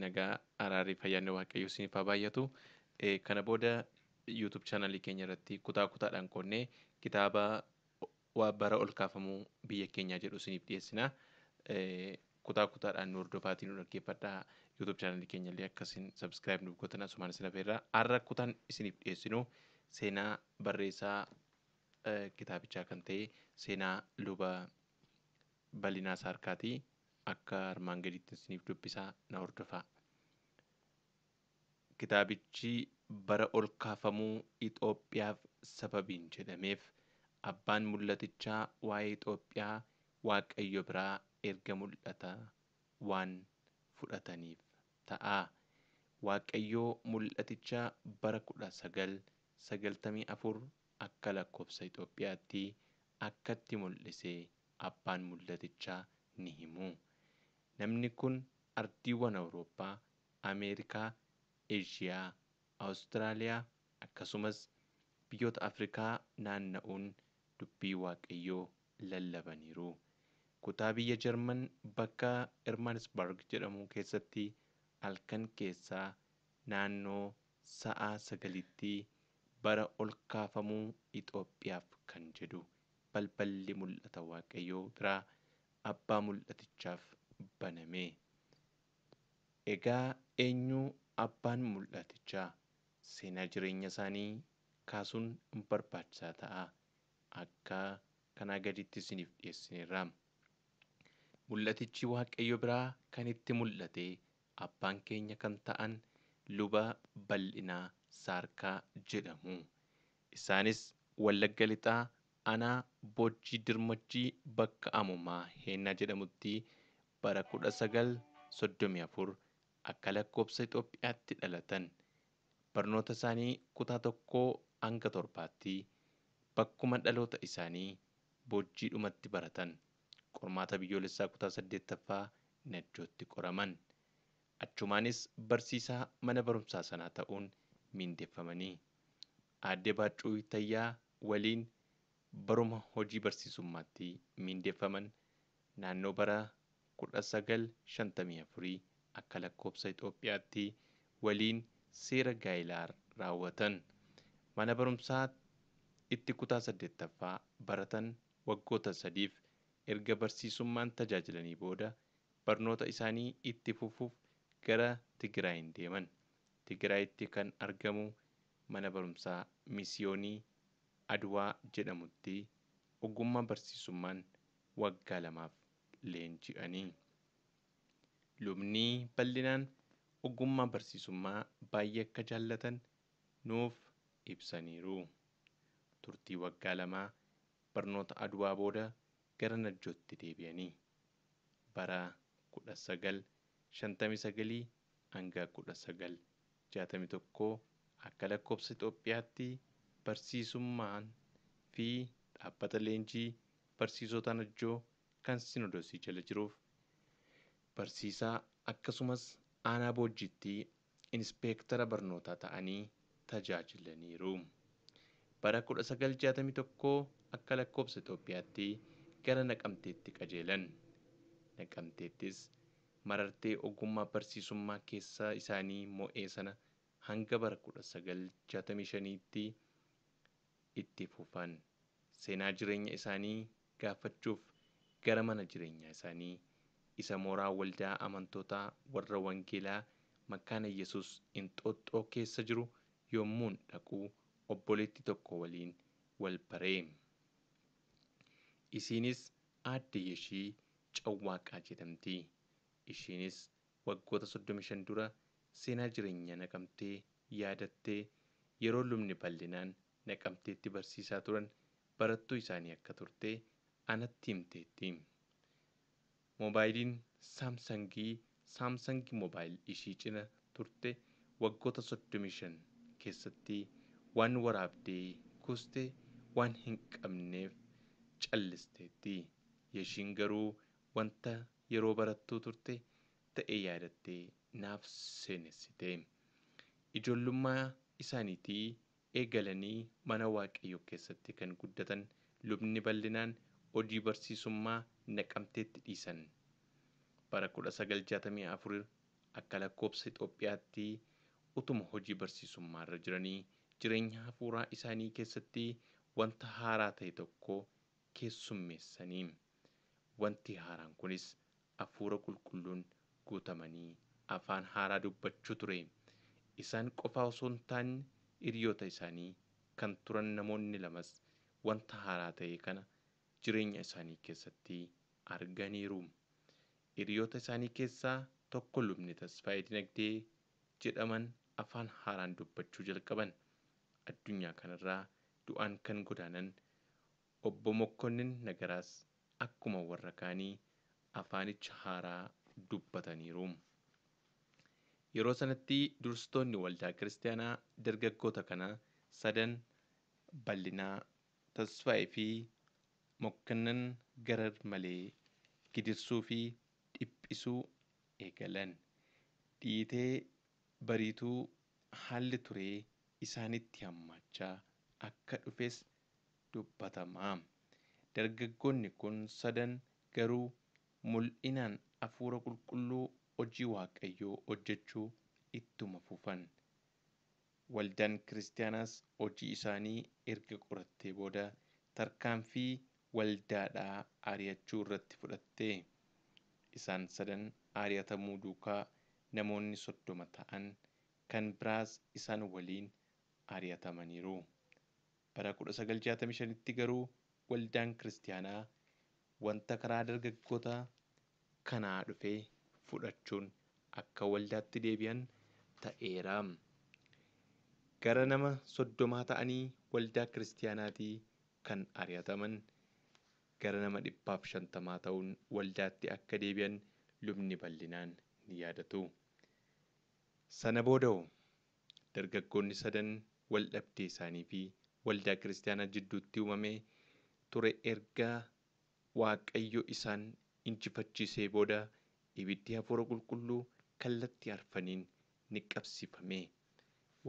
Nagaa araarri fayyaan Waaqayyoo isiniif haa baay'atu. Kana booda YouTube chaanalii keenya irratti kutaa kutaadhaan qoodnee kitaaba bara ol kaafamuu biyya keenyaa jedhu isiniif dhiyeessina. Kutaa kutaadhaan nu hordofaatii nu dhaggeeffadhaa. YouTube chaanalii keenya illee akkasiin subscribe nuuf gootan asumaan isin affeerra. Har'a kutaan isiniif dhiyeessinu seenaa barreessaa kitaabichaa kan ta'e seenaa luba Bal'inaa Saarkaati. Akka armaan gadiitti isiniif dubbisaa na hordofaa. Kitaabichi bara ol kaafamuu Itoophiyaaf sababiin jedhameef abbaan mul'atichaa waa'ee Itoophiyaa Waaqayyo biraa erga mul'ata waan fudhataniif ta'a. Waaqayyo mul'aticha bara 1994 akka lakkoofsa Itoophiyaatti akkatti mul'ise abbaan mul'atichaa ni himu. Namni kun ardiiwwan Awurooppaa, Ameerikaa, Eeshiyaa, Awustiraaliyaa akkasumas biyyoota Afrikaa naanna'uun dubbii Waaqayyoo lallabaniiru. Kutaa biyya Jarman bakka Hermansburg jedhamu keessatti halkan keessaa naannoo sa'a 9tti bara ol kaafamuu Itoophiyaaf kan jedhu balballi mul'ata Waaqayyoo biraa abbaa mul'atichaaf baname. Egaa eenyu abbaan mul'atichaa? Seenaa jireenya isaanii kaasuun barbaachisaa ta'a. Akka kanaa gaditti isiniif dhiyeessineerra. Mul'atichi Waaqayyo biraa kan itti mul'ate abbaan keenya kan ta'an luba Bal'inaa Saarkaa jedhamu. Isaanis Wallagga Lixaa aanaa Boojjii Dirmajjii bakka Amumaa Heennaa jedhamutti bara 1934 akka lakkoofsa Itoophiyaatti dhalatan. Barnoota isaanii kutaa 1 hanga 7tti bakkuma dhaloota isaanii Boojjiidhumatti baratan. Qormaata biyyoolessaa kutaa 8ffaa Najjootti qoraman. Achumaanis barsiisaa mana barumsaa sanaa ta'uun miindeffamanii. Aadde Baaccuu Tayyaa waliin baruma hojii barsiisummaatti miindeffaman naannoo bara 1954 akka lakkoofsa Itoophiyaatti waliin seera gaa'elaa raawwatan. Mana barumsaa itti kutaa 8ffaa baratan waggoota 3f erga barsiisummaan tajaajilanii booda barnoota isaanii itti fufuuf gara Tigraayin deeman. Tigraayitti kan argamu mana barumsaa Misiyoonii Adwaa jedhamutti ogummaa barsiisummaan waggaa 2f leenji'anii. Lubni bal'inaan ogummaa barsiisummaa baay'ee akka jaallatan nuuf ibsaniiru. Turtii waggaa 2 barnoota Adwaa booda gara Najjootti deebi'anii bara 1959 hanga 1961 akka lakkoofsa Itoophiyaatti barsiisummaan fi dhaabbata leenjii barsiisota Najjoo kan Sinodosii jala jiruuf barsiisaa akkasumas aanaa Boojjiitti inspeektara barnootaa ta'anii tajaajilaniiru. Bara 1961 akka lakkoofsa Itoophiyaatti gara Naqamteetti qajeelan. Naqamteettis marartee ogummaa barsiisummaa keessa isaanii mo'ee sana hanga bara 1965tti itti fufan. Seenaa jireenya isaanii gaafachuuf gara mana jireenyaa isaanii isa mooraa waldaa amantootaa warra Wangeelaa Makaana Yesuus Inxooxxoo keessa jiru yommuun dhaqu obboleettii tokko waliin wal baree. Isiinis Aadde Yeshii Cawwaaqaa jedhamti. Ishiinis waggoota 35 dura seenaa jireenya Naqamtee yaadattee yeroo lubni bal'inaan Naqamteetti barsiisaa turan barattuu isaanii akka turte anatti himteetti. Moobaayiliin Saamsangii moobaayil ishii cina turte waggoota 35 keessatti waan waraabdee kuuste waan hin qabneef callisteetti. Yeshiin garuu wanta yeroo barattuu turte ta'e yaadattee naaf seenessite. Ijoollummaa isaaniitii eegalanii mana Waaqayyoo keessatti kan guddatan lubni bal'inaan hojii barsiisummaa Naqamteetti dhiisan. Bara 1964 Akka lakkoobsa Itoophiyaatti utuma hojii barsiisummaa irra jiranii jireenya hafuuraa isaanii keessatti wanta haaraa ta'e tokko keessummeessanii. Wanti haaraan kunis hafuura qulqulluun guutamanii afaan haaraa dubbachuu ture. Isaan qofaa osoo hin taane hiriyoota isaanii kan turan namoonni lamas wanta haaraa ta'e kana jireenya isaanii keessatti arganiiru. Hiriyoota isaanii keessaa tokko lubni Tasfaayee Dinagdee jedhaman afaan haaraan dubbachuu jalqaban. Addunyaa kanarraa du'aan kan godaanan obbo Mokkonnin Nagaraas akkuma warra kaanii afaanicha haaraa dubbataniiru. Yeroo sanatti dursitoonni waldaa kiristaanaa dargaggoota kana sadan Bal'inaa, Tasfaayee fi Mokkonnin gara malee gidirsuu fi dhiphisuu eegalan. Dhiitee bariituu haalli turee isaanitti hammaachaa akka dhufes dubbatama. Dargaggoonni kun sadan garuu mul'inaan hafuura qulqulluu hojii Waaqayyoo hojjechuu ittuma fufan. Waldaan kiristaanaas hojii isaanii erga qorattee booda tarkaanfii waldaadhaa ari'achuu irratti fudhatte. Isaan sadan ari'atamuu duukaa namoonni 30 ta'an kan biraas isaan waliin ari'atamaniiru. Bara 1965tti garuu waldaan kiristaanaa wanta karaa dargaggoota kanaa dhufe fudhachuun akka waldaatti deebi'an ta'eera. Gara nama 30 ta'anii waldaa kiristaanaatii kan ari'ataman gara nama 150 ta'uun waldaatti akka deebi'an lubni Bal'inaan ni yaadatu. Sana booda'u dargaggoonni sadan wal dhabdee isaanii fi waldaa kiristaanaa jidduutti uumamee ture erga Waaqayyo isaan injifachiisee booda ibiddi hafuura qulqulluu kallattii arfaniin ni qabsiifame.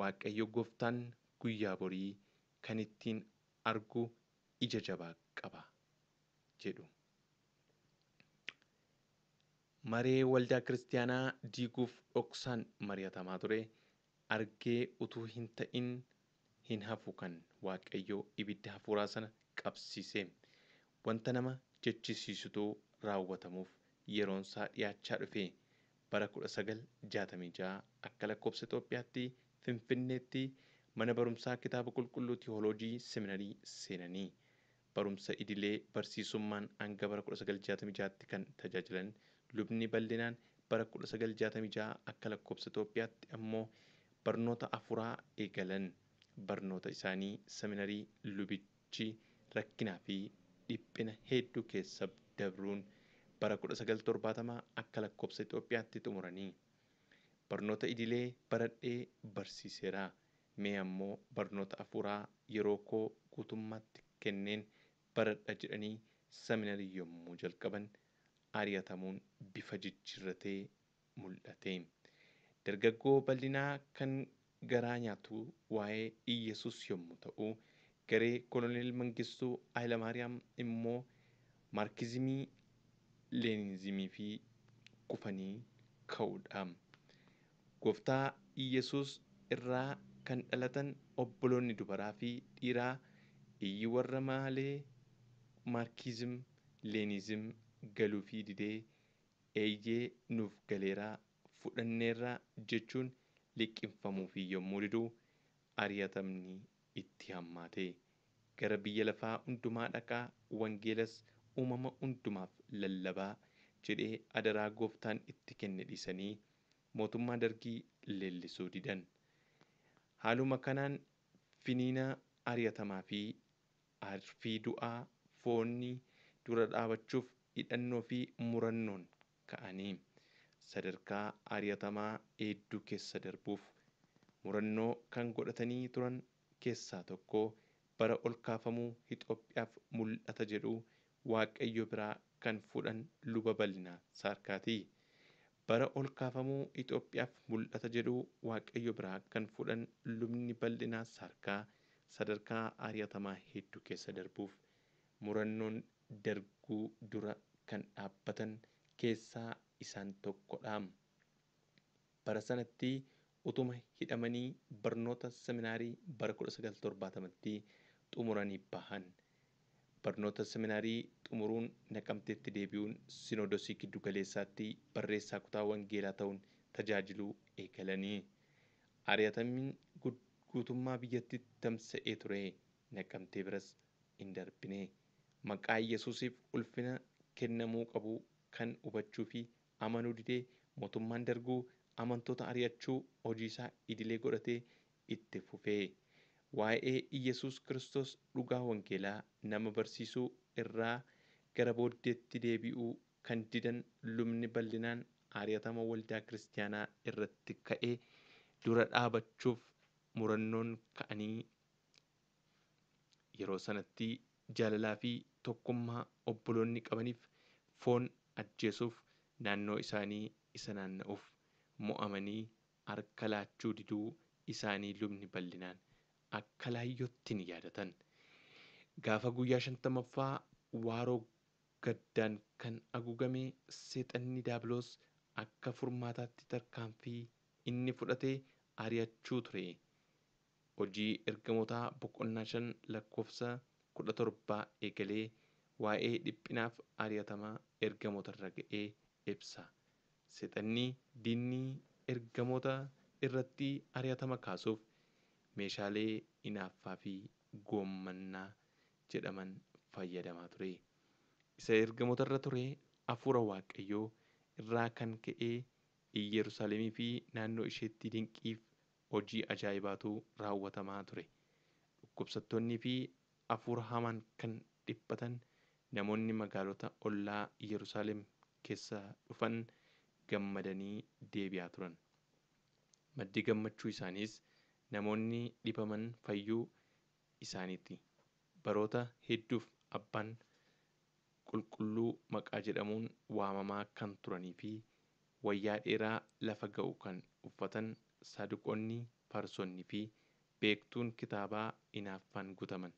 Waaqayyo gooftaan guyyaa borii kan ittiin argu ija jabaa qaba jedhu. Maree waldaa kiristaanaa diiguuf dhoksaan mari'atamaa ture argee utuu hin ta'in hin hafu kan Waaqayyo ibidda hafuuraa sana qabsiise. Wanta nama jechisiisutu raawwatamuuf yeroonsaa dhiyaachaa dhufe. Bara 1966 akka lakkoofsa Itoophiyaatti Finfinneetti mana barumsaa kitaaba qulqulluu Tiyooloojii Seminarii seenanii barumsa idilee barsiisummaan hanga bara 1966tti kan tajaajilan lubni Bal'inaan bara 1966 akka lakkoofsa Itoophiyaatti ammoo barnoota hafuuraa eegalan. Barnoota isaanii seminarii lubichi rakkinaa fi dhiphina hedduu keessa dabruun bara 1970 akka lakkoofsa Itoophiyaatti xumuranii barnoota idilee baradhee barsiiseera. Mee ammoo barnoota hafuuraa yeroo koo guutummaatti kenneen baradha jedhanii seminarii yommuu jalqaban ari'atamuun bifa jijjiirratee mul'ate. Dargaggoo Bal'inaa kan garaa nyaatu waa'ee Iyyasuus yommuu ta'u, garee Koloneel Mangistuu Hayilamaariyaam immoo Maarkizimii, Leeninizimii fi kufanii ka'uudha. Gooftaa Iyyasuus irraa kan dhalatan obboloonni dubaraa fi dhiiraa iyyi warra maalee Maarkizim, Leenizim galuu fi didee eeyyee nuuf galeeraa fudhanneerraa jechuun liqimfamuu fi yommuu diduu ari'atamni itti hammaate. Gara biyya lafaa hundumaa dhaqaa wangeelas uumama hundumaaf lallabaa jedhee adaraa gooftaan itti kenne dhiisanii mootummaa dargii leellisuu didan. Haaluma kanaan finiina ari'atamaa fi arfii du'aa foonni dura dhaabachuuf hidhannoo fi murannoon ka'anii sadarkaa ari'atamaa hedduu keessa darbuuf murannoo kan godhatanii turan keessaa tokko bara ol kaafamuu Itoophiyaaf mul'ata jedhu Waaqayyo biraa kan fudhan luba Bal'inaa Saarkaati. Bara ol kaafamuu Itoophiyaaf mul'ata jedhu Waaqayyo biraa kan fudhan lubni Bal'inaa Saarkaa sadarkaa ari'atamaa hedduu keessa darbuuf murannoon darguu dura kan dhaabbatan keessaa isaan tokkodha. Bara sanatti utuma hidhamanii barnoota seminaarii bara 1970tti xumuranii bahan. Barnoota seminaarii xumuruun Naqamteetti deebi'uun Sinoodosii giddu galeessaatti barreessaa kutaa wangeelaa ta'uun tajaajiluu eegalanii. Ari'atamni guutummaa biyyattiitti tamsa'ee ture. Naqamtee biras hin darbine. Maqaa Yesuusiif ulfina kennamuu qabu kan hubachuu fi amanuu didee mootummaan darguu amantoota ari'achuu hojii isaa idilee godhatee itti fufee. Waa'ee Iyyasuus Kiristoos dhugaa wangeelaa nama barsiisuu irraa gara booddeetti deebi'uu kan didan lubni bal'inaan ari'atama waldaa kiristaanaa irratti ka'ee dura dhaabachuuf murannoon ka'anii yeroo sanatti jaalalaa fi tokkummaa obboloonni qabaniif foon ajjeesuuf naannoo isaanii isa naanna'uuf mo'amanii harka laachuu diduu isaanii lubni bal'inaan akka laayyootti ni yaadatan. Gaafa guyyaa 50ffaa waaroo gaddaan kan haguugame seexanni daabiloos akka furmaataatti tarkaanfii inni fudhate ari'achuu ture. Hojii ergamootaa boqonnaa 5 lakkoofsa 17 eegalee waa'ee dhiphinaaf ari'atama ergamoota irra ga'ee ibsa. Seexanni diinni ergamoota irratti ari'atama kaasuuf meeshaalee hinaaffaa fi goommannaa jedhaman fayyadamaa ture. Isa ergamoota irra ture hafuura Waaqayyoo irraa kan ka'e Iyyerusaalemii fi naannoo isheetti dinqiif hojii ajaa'ibaatu raawwatamaa ture. Dhukkubsattoonnii fi hafuura hamaan kan dhiphatan namoonni magaalota ollaa Yerusaalem keessa dhufan gammadanii deebi'aa turan. Maddi gammachuu isaaniis namoonni dhibaman fayyuu isaaniiti. Baroota hedduuf abbaan qulqulluu maqaa jedhamuun waamamaa kan turanii fi wayyaa dheeraa lafa ga'u kan uffatan saduqoonni, farsonni fi beektuun kitaabaa hinaaffaan guutaman.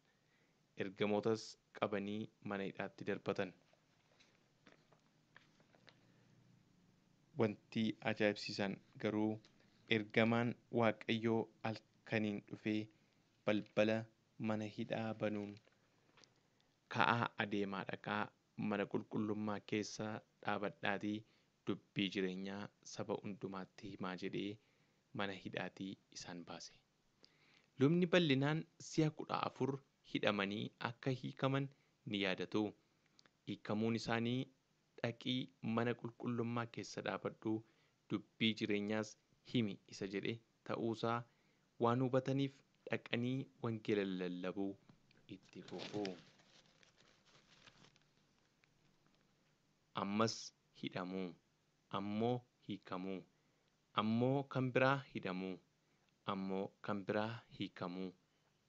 Ergamootas qabanii mana hidhaatti darbatan. Wanti ajaa'ibsiisan garuu ergamaan Waaqayyoo halkaniin dhufee balbala mana hidhaa banuun ka'aa adeemaa dhaqaa mana qulqullummaa keessa dhaabadhaatii dubbii jireenyaa saba hundumaatti himaa jedhee mana hidhaatii isaan baase. Lubni bal'inaan si'a 14 hidhamanii akka hiikaman ni yaadatu. Hiikamuun isaanii dhaqii mana qulqullummaa keessa dhaabadhu dubbii jireenyaas himi isa jedhe ta'uusaa waan hubataniif dhaqanii wangeela lallabuu itti fufu. Ammas hidhamuu, ammoo hiikamuu, ammoo kan biraa hidhamuu, ammoo kan biraa hiikamuu,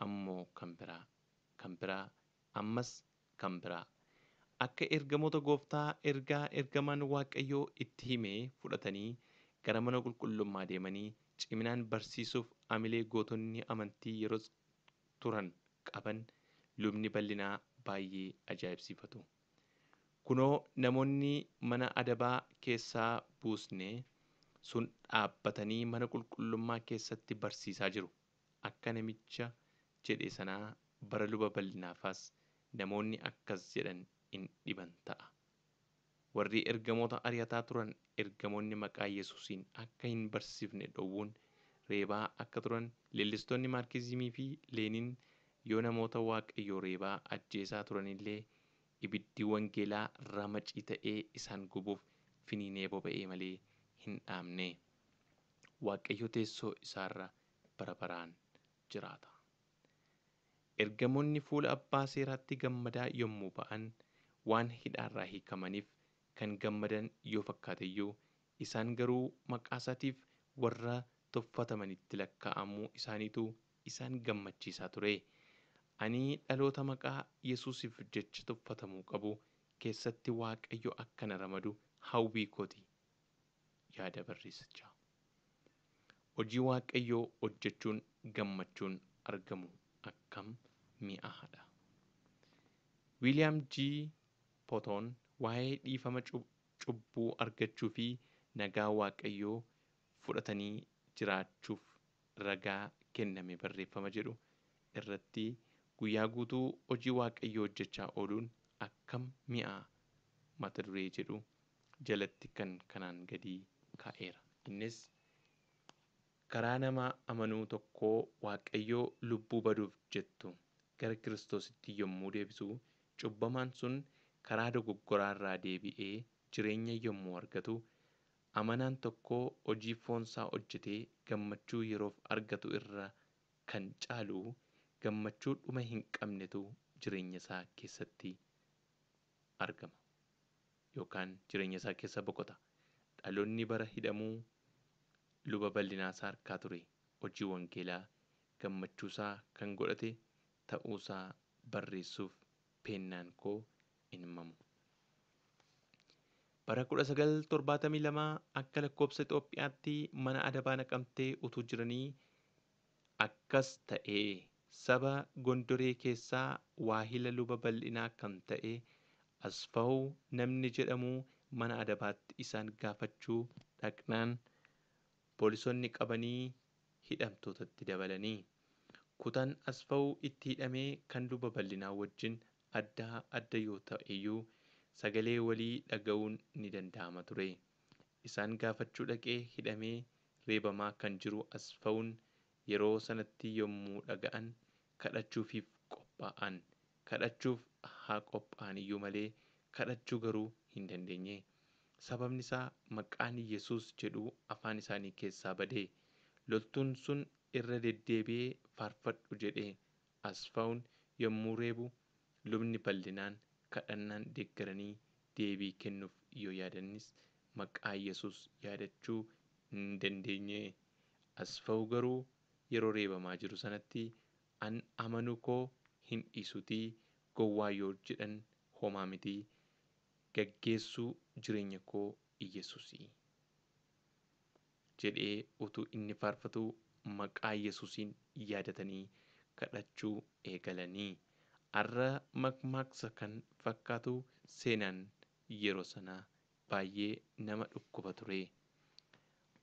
ammoo kan biraa, kan biraa, ammas kan biraa. Akka ergamoota gooftaa ergaa ergamaan Waaqayyoo itti himee fudhatanii gara mana qulqullummaa deemanii ciminaan barsiisuuf amilee gootonni amantii yeroo turan qaban lubni bal'inaa baay'ee ajaa'ibsiifatu. Kunoo namoonni mana adabaa keessaa buusne sun dhaabbatanii mana qulqullummaa keessatti barsiisaa jiru. Akka namicha jedhe sanaa bara luba bal'inaafaas namoonni akkas jedhan hin dhiban ta'a. Warri ergamoota ari'ataa turan ergamoonni maqaa Yesuusiin akka hin barsiifne dhowwuun reebaa akka turan leellistoonni maarkizimii fi Leeniin yoo namoota Waaqayyoo reebaa ajjeesaa turanillee ibiddi wangeelaa ramacii ta'ee isaan gubuuf finiinee boba'ee malee hin dhaamne. Waaqayyo teessoo isaarra bara baraan jiraata. Ergamoonni fuula abbaa seeraatti gammadaa yommuu ba'an waan hidhaarraa hiikamaniif kan gammadan yoo fakkaateyyuu isaan garuu maqaa isaatiif warra tuffatamanitti lakkaa'amuu isaaniitu isaan gammachiisaa ture. Ani dhaloota maqaa Yesuusiif jecha tuffatamuu qabu keessatti Waaqayyo akka na ramadu hawwii kooti yaada barreessichaa. Hojii Waaqayyoo hojjechuun gammachuun argamu akkam mi'aadha. Wiiliyaam G. Potoon waa'ee dhiifama cubbuu argachuu fi nagaa Waaqayyoo fudhatanii jiraachuuf ragaa kenname barreeffama jedhu irratti guyyaa guutuu hojii Waaqayyoo hojjechaa ooluun akkam mi'a mata duree jedhu jalatti kan kanaan gadii kaa'eera. Innis karaa nama amanuu tokkoo Waaqayyoo lubbuu baduuf jettu gara Kiristoositti yommuu deebisu cubbamaan sun karaa dogoggoraa irraa deebi'ee jireenya yommuu argatu amanaan tokko hojii foonsaa hojjetee gammachuu yeroof argatu irra kan caalu gammachuu dhuma hin qabnetu jireenya isaa keessatti argama yookaan jireenya isaa keessa boqota. Dhaloonni bara hidhamuu luba bal'inaasaa harkaa ture hojii wangeelaa gammachuusaa kan godhate ta'uusaa barreessuuf peennaan koo hin mamu. Bara 1972 akka lakkoobsa Itoophiyaatti mana adabaa naqamtee utuu jiranii akkas ta'ee saba Gondoree keessaa waahila luba bal'inaa kan ta'e Asfaw namni jedhamu mana adabaatti isaan gaafachuu dhaqnaan poolisoonni qabanii hidhamtootatti dabalanii. Kutaan Asfaw itti hidhamee kan luba bal'inaa wajjin adda adda yoo ta'eyyuu sagalee walii dhaga'uun ni danda'ama ture. Isaan gaafachuu dhaqee hidhamee reebamaa kan jiru Asfawun yeroo sanatti yommuu dhaga'an kadhachuufiif qophaa'an. Kadhachuuf haa qophaa'an iyyuu malee kadhachuu garuu hin dandeenye. Sababni isaa maqaan Yesuus jedhu afaan isaanii keessaa badee loltuun sun irra deddeebi'ee faarfadhu jedhee Asfawun yommuu reebu lubni bal'inaan kadhannaan deeggaranii deebii kennuuf yoo yaadanis maqaa Yesuus yaadachuu hin dandeenye. Asfaw garuu yeroo reebamaa jiru sanatti an amanuu koo hin dhiisutii gowwaa yoo jedhan homaa miti gaggeessuu jireenya koo Iyesuusii jedhee utuu inni faarfatu maqaa Yesuusiin yaadatanii kadhachuu eegalanii. Har'a makmaaksa kan fakkaatu seenaan yeroo sanaa baay'ee nama dhukkuba ture.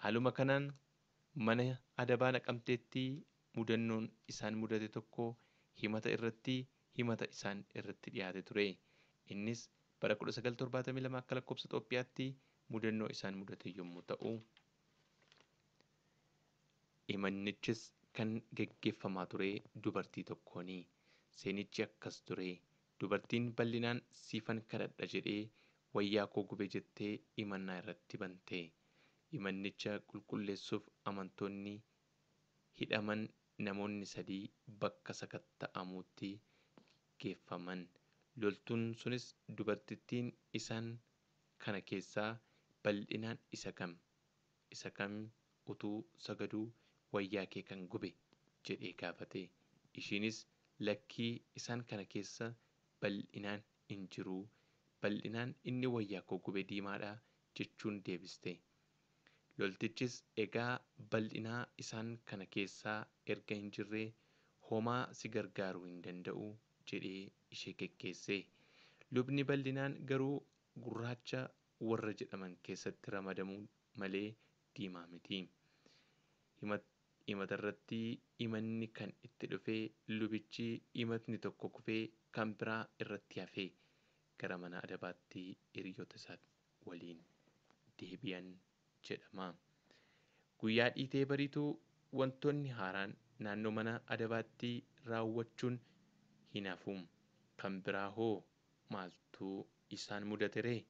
Haaluma kanaan mana adabaa naqamteetti mudannoon isaan mudate tokko himata irratti himata isaan irratti dhiyaate ture. Innis bara 1972 akka lakkoobsa Itoophiyaatti mudannoo isaan mudate yommuu ta'u, himannichis kan geggeeffamaa ture dubartii tokkooni. Seenichi akkas ture. Dubartiin bal'inaan siifan kadhadha jedhee wayyaa koo gube jettee himannaa irratti bante. Himannicha qulqulleessuuf amantoonni hidhaman namoonni sadii bakka sakatta'amuutti geeffaman. Loltuun sunis dubartittiin isaan kana keessaa bal'inaan isa kam? Isa kam utuu sagaduu wayyaa kee kan gube? Jedhee gaafate. Ishiinis lakkii isaan kana keessa bal'inaan hin jiru. Bal'inaan inni wayyaa koo gube diimaadha jechuun deebiste. Loltichis egaa bal'inaa isaan kana keessaa erga hin jirree homaa si gargaaruu hin danda'u jedhee ishee geggeesse. Lubni bal'inaan garuu gurraacha warra jedhaman keessatti ramadamuu malee diimaa miti. Himata irratti himanni kan itti dhufee lubichi himatni tokko kufee kan biraa irratti hafee gara mana adabaatti hiriyoota isaa waliin deebi'an jedhama. Guyyaa dhiitee bariituu wantoonni haaraan naannoo mana adabaatti raawwachuun hin hafu. Kan biraa hoo maaltu isaan mudate ree?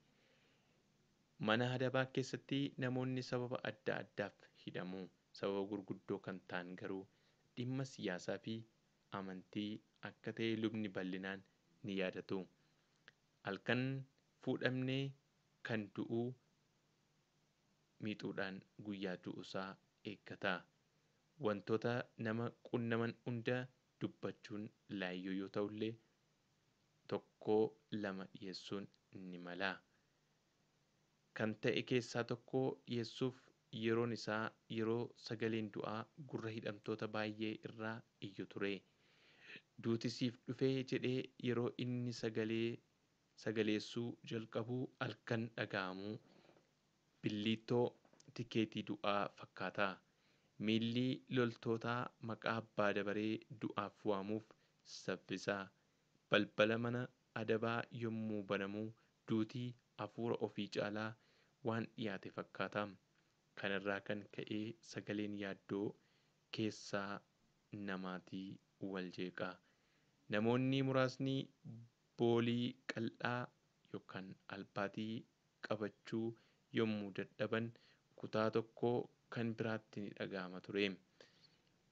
Mana adabaa keessatti namoonni sababa adda addaaf hidhamu. Sababa gurguddoo kan ta'an garuu dhimma siyaasaa fi amantii akka ta'e lubni bal'inaan ni yaadatu. Halkan fuudhamnee kan du'u miixuudhaan guyyaa du'uusaa eeggata. Wantoota nama qunnaman hunda dubbachuun laayyoo yoo ta'ullee tokko lama dhiyeessuun ni mala. Kan ta'e keessaa tokko dhiyeessuuf yeroon isaa yeroo sagaleen du'aa gurra hidhamtoota baay'ee irraa iyyu ture. Duuti siif dhufee jedhee yeroo inni sagalee sagaleessuu jalqabu halkan dhaga'amu. Billiittoo tikeetii du'aa fakkaata. Miilli loltootaa maqaa abbaa dabaree du'aaf waamuuf saffisa. Balbala mana adabaa yommuu banamu duutii hafuura ofii caalaa waan dhiyaate fakkaata. Kanarraa kan ka'e sagaleen yaaddoo keessaa namaatii wal jeeqa. Namoonni muraasni boolii qal'aa yookaan albaatii qabachuu yommuu dadhaban kutaa tokko kan biraatti ni dhaga'ama ture.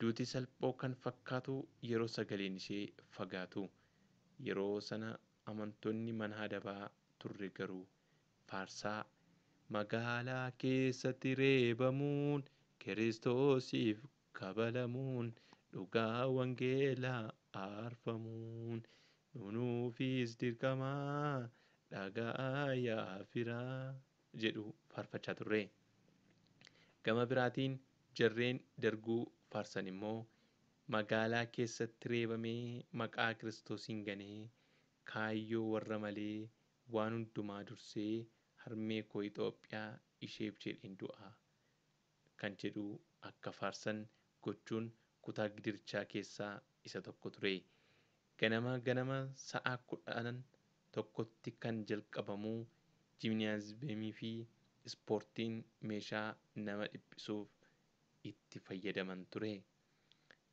Duuti salphoo kan fakkaatu yeroo sagaleen ishee fagaatu. Yeroo sana amantoonni mana adabaa turre garuu faarsaa magaalaa keessatti reebamuun Kiristoosiif kabalamuun dhugaa wangeelaa aarfamuun nuunuufis dirqamaa dhagaa yaa firaa jedhu faarfachaa turre. Gama biraatiin jarreen darguu faarsan immoo magaalaa keessatti reebamee maqaa Kiristoosiin ganee kaayyoo warra malee waan hundumaa dursee harmee koo Itoophiyaa isheef jedheen du'a kan jedhu akka faarsan gochuun kutaa gidirichaa keessaa isa tokko ture. Ganama ganama sa'a 11tti kan jalqabamu jiimnaaziyeemii fi ispoortiin meeshaa nama dhiphisuuf itti fayyadaman ture.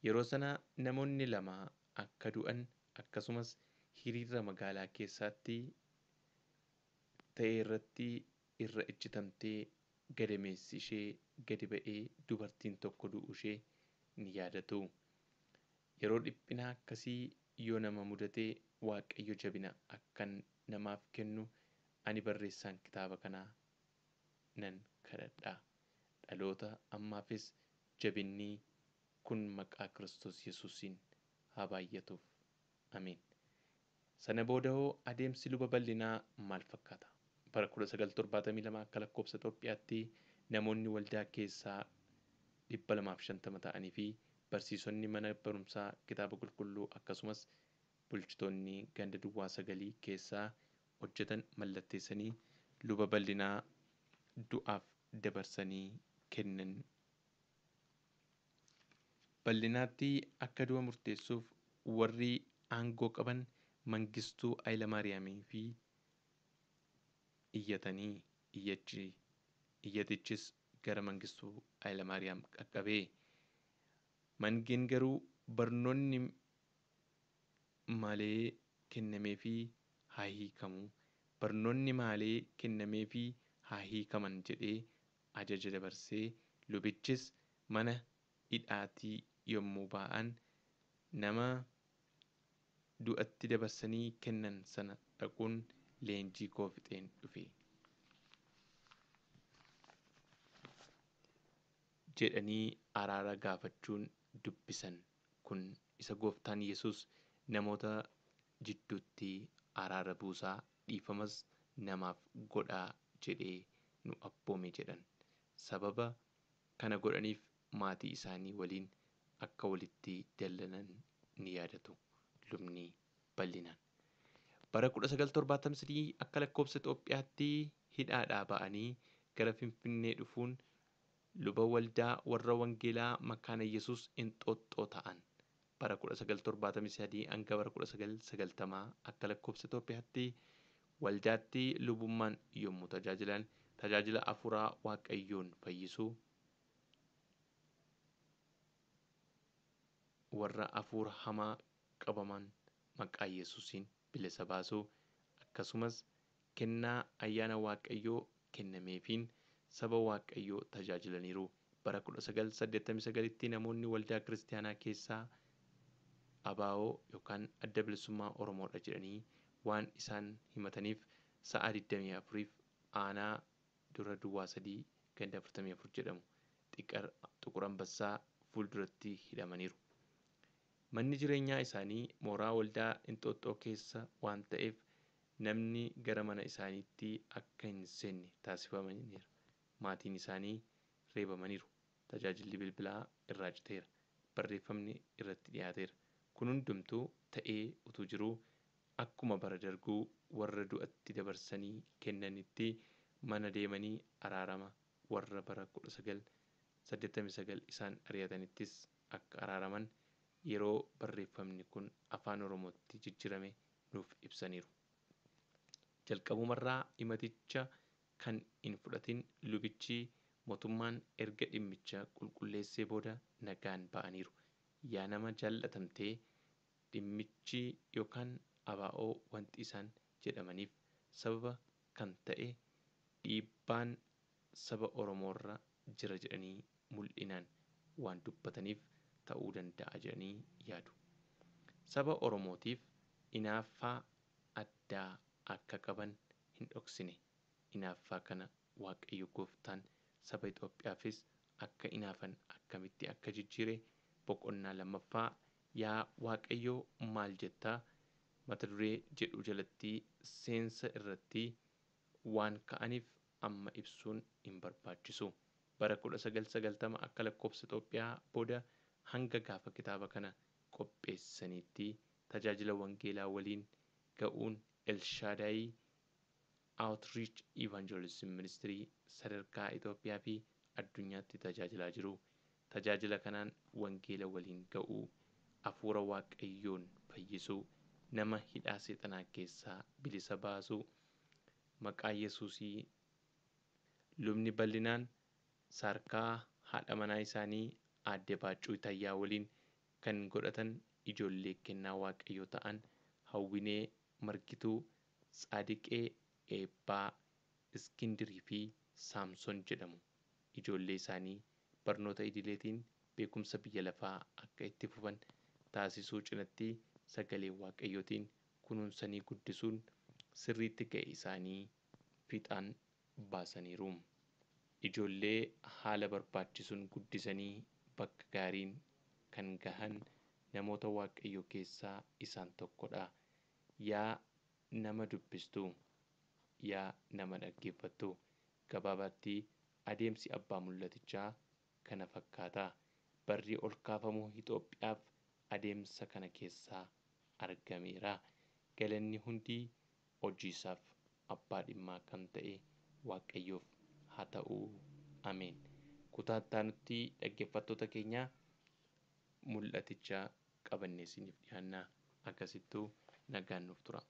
Yeroo sana namoonni lama akka du'an akkasumas hiriira magaalaa keessatti ta'e irratti irra ejjetamtee gadameessi ishee gadi ba'ee dubartiin tokko du'uu ishee ni yaadatu. Yeroo dhiphina akkasii yoo nama mudate Waaqayyo jabina akka namaaf kennu ani barreessaan kitaaba kanaa nan kadhadha. Dhaloota ammaafis jabinni kun maqaa Kiristoos Yesuusiin haa baay'atuuf. Ameen. Sana booda hoo adeemsi luba bal'inaa maal fakkaata? Bara 1972 akka lakkoofsa Itoophiyaatti namoonni waldaa keessaa 250 ta'anii fi barsiisonni mana barumsaa kitaaba qulqulluu akkasumas bulchitoonni ganda duwwaa 9 keessaa hojjetan mallatteessanii luba bal'inaa du'aaf dabarsanii kennan. Bal'inaatti akka du'a murteessuuf warri aangoo qaban Mangistuu Hayilamaariyaamii fi iyyatanii iyyatichis gara Mangistuu Hayilamaariyaam qaqqabee. Mangeen garuu barnoonni malee kennameefii haa hiikamu. Barnoonni malee kennameefii haa hiikaman jedhee ajaja dabarsee lubichis mana hidhaatii yommuu ba'an nama du'atti dabarsanii kennan sana dhaquun leenjii koo fixeen dhufe. Jedhanii araara gaafachuun dubbisan kun isa gooftaan Yesuus namoota jidduutti araara buusaa dhiifamas namaaf godhaa jedhee nu abboome jedhan. Sababa kana godhaniif maatii isaanii waliin akka walitti dallanan ni yaadatu lubni bal'inaan. Bara 1973 akka lakkoofsa Itoophiyaatti hidhaadhaa ba'anii gara Finfinnee dhufuun luba waldaa warra Wangeelaa Makaana Yesuus Inxooxxoo ta'an. Bara 1973 hanga bara 1990 akka lakkoofsa Itoophiyaatti waldaatti lubummaan yommuu tajaajilan tajaajila afuuraa Waaqayyoon fayyisuu warra afuura hamaa qabaman maqaa Yesuusiin bilisa baasuu akkasumas kennaa ayyaana Waaqayyoo kennameefiin saba Waaqayyoo tajaajilaniiru. Bara 1989tti namoonni waldaa kiristaanaa keessaa ABO yookaan Adda Bilisummaa Oromoodha jedhanii waan isaan himataniif sa'a 24f aanaa dura duwwaa 3 ganda 44 jedhamu Xuqur Ambassaa fuulduratti hidhamaniiru. Manni jireenyaa isaanii mooraa waldaa Inxooxxoo keessa waan ta'eef namni gara mana isaaniitti akka hin seenne taasifamaniiru. Maatiin isaanii reebamaniiru. Tajaajilli bilbilaa irraa citeera. Barreeffamni irratti dhiyaateera. Kun hundumtuu ta'ee utuu jiruu akkuma bara darbuu warra du'atti dabarsanii kennanitti mana deemanii araarama Warra bara 1989 isaan ari'atanittis akka araaraman yeroo barreeffamni kun afaan Oromootti jijjiirame nuuf ibsaniiru. Jalqabumarraa himaticha kan hin fudhatin lubichi mootummaan erga dhimmicha qulqulleessee booda nagaan ba'aniiru. Yaa nama jaallatamtee, dhimmichi yookaan abaa'oo wanti isaan jedhamaniif sababa kan ta'e dhiibbaan saba Oromoorra jira jedhanii mul'inaan waan dubbataniif ta'uu danda'a jedhanii yaadu. Saba Oromootiif inaaffaa addaa akka qaban hin dhoksine. Inaaffaa kana Waaqayyo gooftaan saba Itoophiyaafis akka inaafan akkamitti akka jijjiire boqonnaa lammaffaa "Yaa Waaqayyoo maal jettaa?" mata duree jedhu jalatti seensa irratti waan ka'aniif amma ibsuun hin barbaachisu. Bara 1990 akka lakkoofsa Itoophiyaa booda hanga gaafa kitaaba kana qopheessaniitti tajaajila wangeelaa waliin ga'uun Elshaadaayii Outreach Evangelism Ministry sadarkaa Itoophiyaa fi addunyaatti tajaajilaa jiru. Tajaajila kanaan wangeela waliin ga'uu, hafuura Waaqayyoon fayyisuu, nama hidhaa seexanaa keessaa bilisa baasuu, maqaa Yesuusii. Lubni bal'inaan saarkaa haadha manaa isaanii aadde Baaccuu Tayyaa waliin kan godhatan ijoollee kennaa Waaqayyoo ta'an Hawwinee Margituu, Tsaadiqee Eebbaa, Iskindirii fi Saamson jedhamu. Ijoollee isaanii barnoota idileetiin beekumsa biyya lafaa akka itti fufan taasisuu cinatti sagalee Waaqayyootiin kunuunsanii guddisuun sirriitti ga'e isaanii fiixaan baasaniiru. Ijoollee haala barbaachisuun guddisanii bakka gaariin kan gahan namoota Waaqayyoo keessaa isaan tokkodha. Yaa nama dubbistu, yaa nama dhaggeeffattu, gabaabaatti adeemsi abbaa mul'atichaa kana fakkaata. Barri ol kaafamuu Itoophiyaaf adeemsa kana keessaa argameera. Galanni hundi hojiisaaf abbaa dhimmaa kan ta'e Waaqayyoof haa ta'u. Ameen. Kutaa itti dhaggeeffattoota keenya mul'aticha qabannee isiniif dhiyaanna. Akkasittuu nagaan nuuf tura.